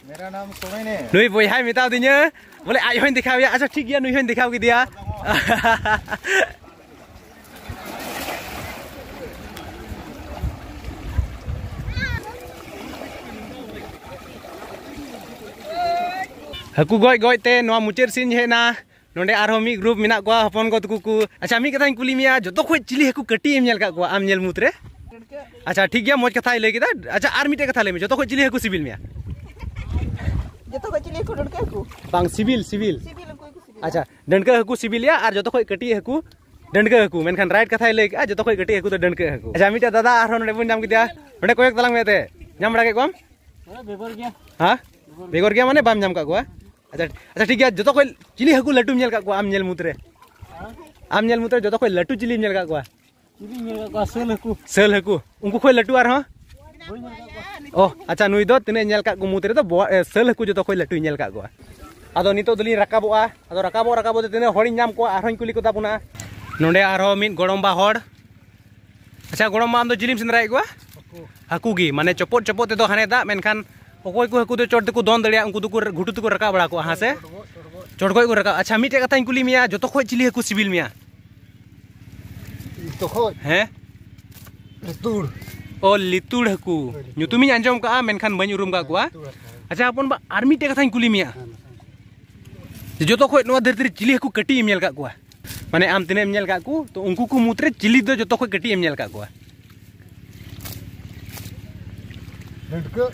ᱢᱮᱨᱟ ᱱᱟᱢ ᱥᱳᱢᱟᱭ ᱱᱮ᱾ ᱱᱩᱭ ᱵᱚᱭᱦᱟᱭ ᱢᱮᱛᱟᱣ ᱫᱤᱧᱟ, ᱵᱚᱞᱮ ᱟᱡ ᱦᱚᱸᱧ ᱫᱮᱠᱷᱟᱣ ᱮᱭᱟ᱾ ᱟᱪᱪᱷᱟ, ᱴᱷᱤᱠ ᱜᱮᱭᱟ, ᱱᱩᱭ ᱦᱚᱸᱧ ᱫᱮᱠᱷᱟᱣ ᱠᱮᱫᱮᱭᱟ᱾ ᱦᱟᱹᱠᱩ ᱜᱚᱡ ᱜᱚᱡ ᱛᱮ ᱱᱚᱣᱟ ᱢᱩᱪᱟᱹᱫ ᱥᱮᱫ ᱤᱧ ᱦᱮᱡ ᱮᱱᱟ᱾ ᱱᱚᱰᱮ ᱟᱨᱦᱚᱸ ᱢᱤᱫ ᱜᱨᱩᱯ ᱢᱮᱱᱟᱜ ᱠᱚᱣᱟ, ᱦᱚᱯᱚᱱ ᱜᱚ ᱛᱟᱠᱚ ᱠᱚ᱾ ᱟᱪᱪᱷᱟ, ᱢᱤᱫ ᱠᱟᱛᱷᱟᱧ ᱠᱩᱞᱤ ᱢᱮᱭᱟ, ᱡᱚᱛᱚ ᱠᱷᱚᱡ ᱪᱤᱞᱤ ᱦᱟᱹᱠᱩ ᱠᱟᱹᱴᱤᱡ ᱮᱢ ᱧᱮᱞ ᱟᱠᱟᱫ ᱠᱚᱣᱟ ᱟᱢ ᱧᱮᱞ ᱢᱩᱫᱽ ᱨᱮ? ᱟᱪᱪᱷᱟ, ᱴᱷᱤᱠ ᱜᱮᱭᱟ, ᱢᱚᱡᱽ ᱠᱟᱛᱷᱟᱭ ᱞᱟᱹᱭ ᱠᱮᱫᱟ᱾ ᱟᱪᱪᱷᱟ, ᱟᱨ ᱢᱤᱫᱴᱮᱡ ᱠᱟᱛᱷᱟ ᱞᱟᱹᱭ ᱢᱮ, ᱡᱚᱛᱚ ᱠᱷᱚᱡ ᱪᱤᱞᱤ ᱦᱟᱹᱠᱩ ᱥᱤᱵᱤᱞ ᱢᱮᱭᱟ? ᱡᱚᱛᱚ ᱠᱷᱚᱡ ᱪᱤᱞᱤ ᱦᱟᱹᱠᱩ? ᱰᱟᱹᱲᱠᱟᱹ ᱦᱟᱹᱠᱩ᱾ ᱵᱟᱝ, ᱥᱤᱵᱤᱞ, ᱥᱤᱵᱤᱞ᱾ ᱥᱤᱵᱤᱞ ᱩᱱᱠᱩ ᱜᱮᱠᱚ ᱥᱤᱵᱤᱞᱟ᱾ ᱟᱪᱪᱷᱟ, ᱰᱟᱹᱲᱠᱟᱹ ᱦᱟᱹᱠᱩ ᱥᱤᱵᱤᱞ ᱜᱮᱭᱟ ᱟᱨ ᱡᱚᱛᱚ ᱠᱷᱚᱡ ᱠᱟᱹᱴᱤᱡ ᱦᱟᱹᱠᱩ ᱰᱟᱹᱲᱠᱟᱹ ᱦᱟᱹᱠᱩ, ᱢᱮᱱᱠᱷᱟᱱ ᱨᱟᱭᱤᱴ ᱠᱟᱛᱷᱟᱭ ᱞᱟᱹᱭ ᱠᱮᱜᱼᱟ, ᱡᱚᱛᱚ ᱠᱷᱚᱡ ᱠᱟᱹᱴᱤᱡ ᱦᱟᱹᱠᱩ ᱫᱚ ᱰᱟᱹᱲᱠᱟᱹ ᱦᱟᱹᱠᱩ᱾ ᱟᱪᱪᱷᱟ, ᱢᱤᱫᱴᱮᱡ ᱫᱟᱫᱟ ᱟᱨᱦᱚᱸ ᱱᱚᱰᱮ ᱵᱚᱱ ᱧᱟᱢ ᱠᱮᱫᱮᱭᱟ, ᱱᱚᱰᱮ ᱠᱚᱭᱚᱜ ᱛᱟᱞᱟᱝ ᱢᱮ ᱛᱮ, ᱧᱟᱢ ᱵᱟᱲᱟ ᱠᱮᱫ ᱠᱚᱣᱟᱢ? ᱦᱮᱸ, ᱵᱮᱜᱚᱨ ᱜᱮᱭᱟ᱾ ᱦᱮᱸ? ᱵᱮᱜᱚᱨ ᱜᱮᱭᱟ ᱢᱟᱱᱮ ᱵᱟᱢ ᱧᱟᱢ ᱠᱟᱜ ᱠᱚᱣᱟ? ᱟᱪᱪᱷᱟ, ᱟᱪᱪᱷᱟ, ᱴᱷᱤᱠ ᱜᱮᱭᱟ, ᱡᱚᱛᱚ ᱠᱷᱚᱡ ᱪᱤᱞᱤ ᱦᱟᱹᱠᱩ ᱞᱟᱹᱴᱩᱢ ᱧᱮᱞ ᱠᱟᱜ ᱠᱚᱣᱟ ᱟᱢ ᱧᱮᱞ ᱢᱩᱫᱽ ᱨᱮ? ᱟᱢ ᱧᱮᱞ ᱢᱩᱫᱽ ᱨᱮ ᱡᱚᱛᱚ ᱠᱷᱚᱡ ᱞᱟᱹᱴᱩ ᱪᱤᱞᱤᱢ ᱧᱮᱞ ᱠᱟᱜ ᱠᱚᱣᱟ? ᱪᱤᱞᱤᱧ ᱧᱮᱞ ᱠᱟᱜ ᱠᱚᱣᱟ? ᱥᱟᱹᱞ ᱦᱟᱹᱠᱩ᱾ ᱥᱟᱹᱞ ᱦᱟᱹᱠᱩ᱾ ᱩᱱᱠᱩ ᱠᱷᱚᱡ ᱞᱟᱹᱴᱩ ᱟᱨᱦᱚᱸ? ᱵᱟᱹᱧ ᱧᱮᱞ ᱠᱟᱜ ᱠᱚᱣᱟ᱾ ᱚ, ᱟᱪᱪᱷᱟ, ᱱᱩᱭ ᱫᱚ ᱛᱤᱱᱟᱹᱜ ᱧᱮᱞ ᱠᱟᱜ ᱠᱚ ᱢᱩᱫᱽ ᱨᱮᱫᱚ ᱵᱚ-, ᱮ, ᱥᱟᱹᱞ ᱦᱟᱹᱠᱩ ᱡᱚᱛᱚ ᱠᱷᱚᱡ ᱞᱟᱹᱴᱩᱭ ᱧᱮᱞ ᱠᱟᱜ ᱠᱚᱣᱟ᱾ ᱟᱫᱚ ᱱᱤᱛᱚᱜ ᱫᱚᱞᱤᱧ ᱨᱟᱠᱟᱵᱚᱜᱼᱟ᱾ ᱟᱫᱚ ᱨᱟᱠᱟᱵᱚᱜ, ᱨᱟᱠᱟᱵᱚᱜ ᱛᱮ ᱛᱤᱱᱟᱹᱜ ᱦᱚᱲᱤᱧ ᱧᱟᱢ ᱠᱚᱣᱟ ᱟᱨᱦᱚᱸᱧ ᱠᱩᱞᱤ ᱠᱚ ᱛᱟᱵᱚᱱᱟ᱾ ᱱᱚᱰᱮ ᱟᱨᱦᱚᱸ ᱢᱤᱫ ᱜᱚᱲᱚᱢᱵᱟ ᱦᱚᱲ᱾ ᱟᱪᱪᱷᱟ, ᱜᱚᱲᱚᱢᱵᱟ, ᱟᱢ ᱫᱚ ᱪᱤᱞᱤᱢ ᱥᱮᱸᱫᱽᱨᱟᱭᱮᱫ ᱠᱚᱣᱟ? ᱦᱟᱹᱠᱩ ᱜᱮ, ᱢᱟᱱᱮ ᱪᱚᱯᱚᱫ ᱪᱚᱯᱚᱫ ᱛᱮᱫᱚ ᱦᱟᱱᱮ ᱫᱟᱜ, ᱢᱮᱱᱠᱷᱟᱱ ᱚᱠᱚᱭ ᱠᱚ ᱦᱟᱹᱠᱩ ᱫᱚ ᱪᱚᱴ ᱛᱮᱠᱚ ᱫᱚᱱ ᱫᱟᱲᱮᱭᱟᱜᱼᱟ, ᱩᱱᱠᱩ ᱫᱚᱠᱚ ᱜᱷᱩᱴᱩ ᱛᱮᱠᱚ ᱨᱟᱠᱟᱵ ᱵᱟᱲᱟ ᱠᱚᱜᱼᱟ, ᱦᱮᱸ ᱥᱮ? ᱪᱚᱲᱜᱚᱡ ᱠᱚ ᱨᱟᱠᱟᱵ᱾ ᱟᱪᱪᱷᱟ, ᱢᱤᱫᱴᱮᱡ ᱠᱟᱛᱷᱟᱧ ᱠᱩᱞᱤ ᱢᱮᱭᱟ, ᱡᱚᱛᱚ ᱠᱷᱚᱡ ᱪᱤᱞᱤ ᱦᱟᱹᱠᱩ ᱥᱤᱵᱤᱞ ᱢᱮᱭᱟ? ᱡᱚᱛᱚ ᱠᱷᱚᱡ? ᱦᱮᱸ? ᱨᱟᱹᱛᱩᱲ᱾ ᱚ, ᱞᱤᱛᱩᱲ ᱦᱟᱹᱠᱩ᱾ ᱧᱩᱛᱩᱢᱤᱧ ᱟᱸᱡᱚᱢ ᱠᱟᱜᱼᱟ, ᱢᱮᱱᱠᱷᱟᱱ ᱵᱟᱹᱧ ᱩᱨᱩᱢ ᱠᱟᱜ ᱠᱚᱣᱟ᱾ ᱟᱪᱪᱷᱟ ᱦᱚᱯᱚᱱ ᱵᱟ, ᱟᱨ ᱢᱤᱫᱴᱮᱡ ᱠᱟᱛᱷᱟᱧ ᱠᱩᱞᱤ ᱢᱮᱭᱟ, ᱡᱮ ᱡᱚᱛᱚ ᱠᱷᱚᱡ ᱱᱚᱣᱟ ᱫᱷᱟᱹᱨᱛᱤ ᱨᱮ ᱪᱤᱞᱤ ᱦᱟᱹᱠᱩ ᱠᱟᱹᱴᱤᱡ ᱮᱢ ᱧᱮᱞ ᱠᱟᱜ ᱠᱚᱣᱟ? ᱢᱟᱱᱮ ᱟᱢ ᱛᱤᱱᱟᱹᱜ ᱮᱢ ᱧᱮᱞ ᱠᱟᱜ ᱠᱚ, ᱛᱚ ᱩᱱᱠᱩ ᱠᱚ ᱢᱩᱫᱽᱨᱮ ᱪᱤᱞᱤ ᱫᱚ ᱡᱚᱛᱚ ᱠᱷᱚᱡ ᱠᱟᱹᱴᱤᱡ ᱮᱢ ᱧᱮᱞ ᱠᱟᱜ ᱠᱚᱣᱟ? ᱰᱟᱹᱲᱠᱟᱹ᱾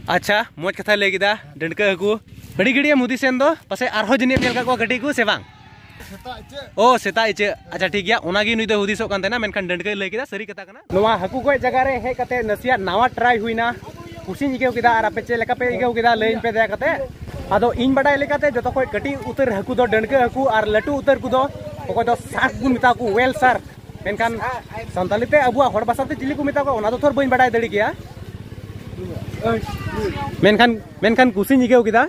ᱟᱪᱪᱷᱟ, ᱢᱚᱡᱽ ᱠᱟᱛᱷᱟᱭ ᱞᱟᱹᱭ ᱠᱮᱫᱟ, ᱰᱟᱹᱲᱠᱟᱹ ᱦᱟᱹᱠᱩ᱾ ᱟᱹᱰᱤ ᱜᱷᱟᱹᱲᱤᱡ ᱮᱢ ᱦᱩᱫᱤᱥ ᱮᱱ ᱫᱚ, ᱯᱟᱥᱮᱡ ᱟᱨᱦᱚᱸ ᱡᱟᱹᱱᱤᱡ ᱮᱢ ᱧᱮᱞ ᱠᱟᱜ ᱠᱚᱣᱟ ᱠᱟᱹᱴᱤᱡ ᱠᱚ, ᱥᱮ ᱵᱟᱝ? ᱥᱮᱛᱟ ᱤᱪᱟᱹᱜ᱾ ᱚ, ᱥᱮᱛᱟ ᱤᱪᱟᱹᱜ᱾ ᱟᱪᱪᱷᱟ, ᱴᱷᱤᱠ ᱜᱮᱭᱟ, ᱚᱱᱟᱜᱮ ᱱᱩᱭ ᱫᱚᱭ ᱦᱩᱫᱤᱥᱚᱜ ᱠᱟᱱ ᱛᱟᱦᱮᱱᱟ, ᱢᱮᱱᱠᱷᱟᱱ ᱰᱟᱹᱲᱠᱟᱹᱭ ᱞᱟᱹᱭ ᱠᱮᱫᱟ, ᱥᱟᱹᱨᱤ ᱠᱟᱛᱷᱟ ᱠᱟᱱᱟ᱾ ᱱᱚᱣᱟ ᱦᱟᱹᱠᱩ ᱜᱚᱡ ᱡᱟᱭᱜᱟ ᱨᱮ ᱦᱮᱡ ᱠᱟᱛᱮ ᱱᱟᱥᱮᱭᱟᱜ ᱱᱟᱣᱟ ᱴᱨᱟᱭ ᱦᱩᱭᱱᱟ, ᱠᱩᱥᱤᱧ ᱟᱹᱭᱠᱟᱹᱣ ᱠᱮᱫᱟ᱾ ᱟᱨ ᱟᱯᱮ ᱪᱮᱫ ᱞᱮᱠᱟ ᱯᱮ ᱟᱹᱭᱠᱟᱹᱣ ᱠᱮᱫᱟ, ᱞᱟᱹᱭᱟᱹᱧ ᱯᱮ ᱫᱟᱭᱟ ᱠᱟᱛᱮ᱾ ᱟᱫᱚ ᱤᱧ ᱵᱟᱰᱟᱭ ᱞᱮᱠᱟᱛᱮ ᱡᱚᱛᱚ ᱠᱷᱚᱡ ᱠᱟᱹᱴᱤᱡ ᱩᱛᱟᱹᱨ ᱦᱟᱹᱠᱩ ᱫᱚ ᱰᱟᱹᱲᱠᱟᱹ ᱦᱟᱹᱠᱩ, ᱟᱨ ᱞᱟᱹᱴᱩ ᱩᱛᱟᱹᱨ ᱠᱚᱫᱚ ᱚᱠᱚᱭ ᱫᱚ ᱥᱟᱨᱠ ᱵᱚᱱ ᱢᱮᱛᱟ ᱠᱚ, ᱣᱮᱞ ᱥᱟᱨᱠ᱾ ᱢᱮᱱᱠᱷᱟᱱ ᱥᱟᱱᱛᱟᱲᱤ ᱛᱮ ᱟᱵᱚᱣᱟᱜ ᱦᱚᱲ ᱵᱷᱟᱥᱟ ᱛᱮ ᱪᱤᱞᱤ ᱠᱚ ᱢᱮᱛᱟ ᱠᱚᱣᱟ, ᱚᱱᱟ ᱫᱚ ᱛᱷᱚᱨ ᱵᱟᱹᱧ ᱵᱟᱰᱟᱭ ᱫᱟᱲᱮ ᱠᱮᱭᱟ᱾ ᱢᱮᱱᱠᱷᱟᱱ, ᱢᱮᱱᱠᱷᱟᱱ ᱠᱩᱥᱤᱧ ᱟᱹᱭᱠᱟᱹᱣ ᱠᱮᱫᱟ᱾